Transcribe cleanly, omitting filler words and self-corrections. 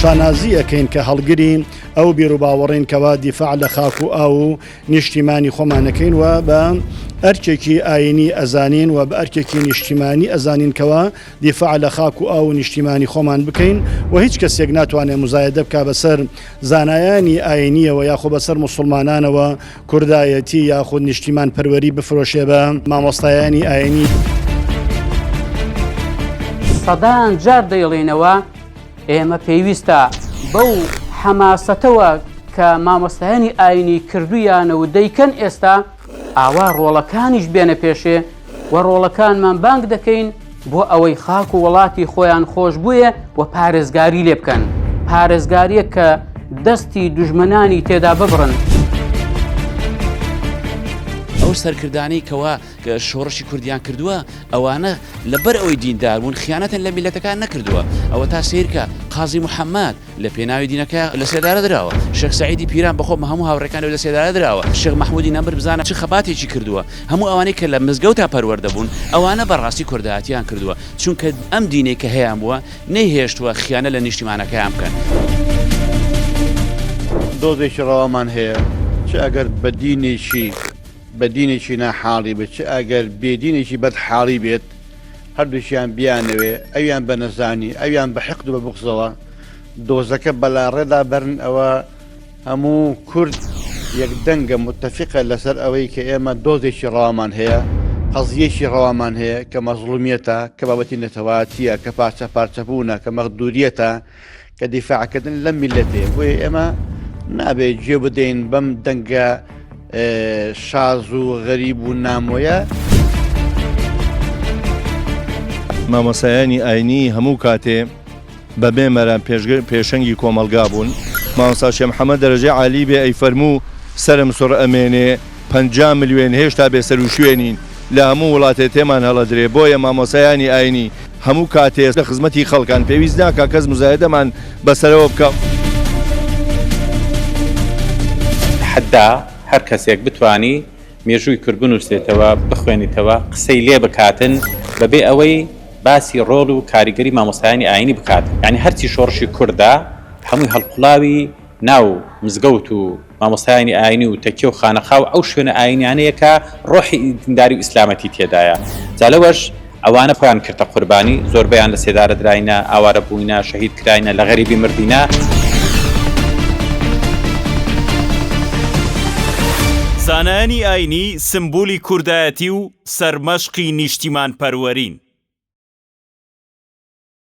شانازی ئەکەین کە هەڵگری ئەو بیروباوەڕین کەوا دیفاع لە خاک و ئاو و نیشتیمانی خۆمان ئەکەین و بە ئەرکێکی ئاینی ئەزانین و بە ئەرکێکی نیشتیمانی ئەزانین کەوا دیفاع لە خاک و ئاو و نیشتیمانی خۆمان بکەین و هیچ کەسێک ناتوانێت مزایدە بکا بەسەر زانایانی ئاینیەوە یاخۆ بەسەر موسڵمانانەوە کوردایەتی یاخود نیشتیمان پەروەری بفرۆشێ بە مامۆستایانی ئاینی. سەدان جار دەیڵێینەوە ئێمە پێویستە بەو حەماسەتەوە کە مامۆستایانی ئاینی کردوویانە و دەیکەن ئێستا ئاوا ڕۆڵەکانیش بێنە پێشێ و ڕۆڵەکانمان بانگ دەکەین بۆ ئەوەی خاک و وڵاتی خۆیان خۆش بوێ و پارێزگاری لێ بکەن، پارێزگارییەک کە دەستی دوژمنانی تێدا ببڕن. ئەو سەرکردانەی کەوا شۆڕشی کوردیان کردووە ئەوانە لەبەر ئەوەی دیندار بوون خیانەتیان لە میللەتەکان نەکردووە ئەوەتا سەیرکە قازی محەممەد لە پێناوی دینەکە لە سێدارە دراوە شێخ سەعیدی پیران بەخۆم هەموو هاوڕێکانی لە سێدارە دراوە شێخ مەحموودی نەمر بزانە چ خەباتێکی کردووە هەموو ئەوانەی کە لە مزگەوتا پەروەردە بوون ئەوانە بەڕاستی کوردایەتیان کردووە چونکە ئەم دینەی کە هەیان بووە نەیهێشتووە خیانە لە نیشتیمانەکەیان بکەن. دۆزێکی ڕەوامان هەیە چ ئەگەر بە دینێکی بە دینێکی ناحاڵی بێت چ ئەگەر بێ دینێکی بەد حاڵی بێت هەردووکیان بیانەوێ ئەویان بە نەزانی ئەویان بە حقد و بە بوغزەوە دۆزەکە بەلاڕێدا بەرن ئەوە هەموو کورد یەک دەنگە متەفیقە لەسەر ئەوەی کە ئێمە دۆزێکی ڕەوامان هەیە قەزیەکی ڕەوامان هەیە کە مەزڵومیەتە کە بابەتی نەتەواتیە کە پارچە پارچەبوونە کە مەغدوریەتە کە دیفاعکردن لەم میلەتەیە بۆیە ئێمە نابێ گوێ بدەین بەم دەنگە شاز و غەریب و نامۆیە. مامۆستایانی ئاینی هەموو کاتێ بە بێ مەرام پێشەنگی کۆمەڵگا بوون، مامۆستا شێخ محەمەد دەرەجەی عالی بێ ئەیفەرموو سەرم سوڕ ئەمێنێ 50 ملیۆن هێشتا بێ سەروشوێنین لە هەموو وڵاتێ تێمان هەڵەدرێ بۆیە مامۆستایانی ئاینی هەموو کاتێ لە خزمەتی خەڵکان پێویست ناکا کەس موزایەدەمان بەسەرەوە بکا. تەحەدا هەر کەسێک بتوانی مێژووی کورد بنووسێتەوە، بخوێنیتەوە، قسەی لێ بکاتن بەبێ ئەوەی باسی ڕۆڵ و کاریگەری مامۆستایانی ئایینی بکات، یانی هەرچی شۆڕشی کوردە هەمووی هەڵقوڵاوی ناو مزگەوت و مامۆستایانی ئاینی و تەکیە و خانەقا و ئەو شوێنە ئاینیانەیە کە ڕۆحی دینداری و ئیسلامەتی تێدایە جا لەوەش ئەوانە خۆیان کردە قوربانی زۆربەیان لە سێدارە دراینە ئاوارە بووینە شەهید کراینە لە غەریبی مردینە. زانایانی ئاینی سمبولی کوردایەتی و سەرمەشقی نیشتیمانپەروەرین.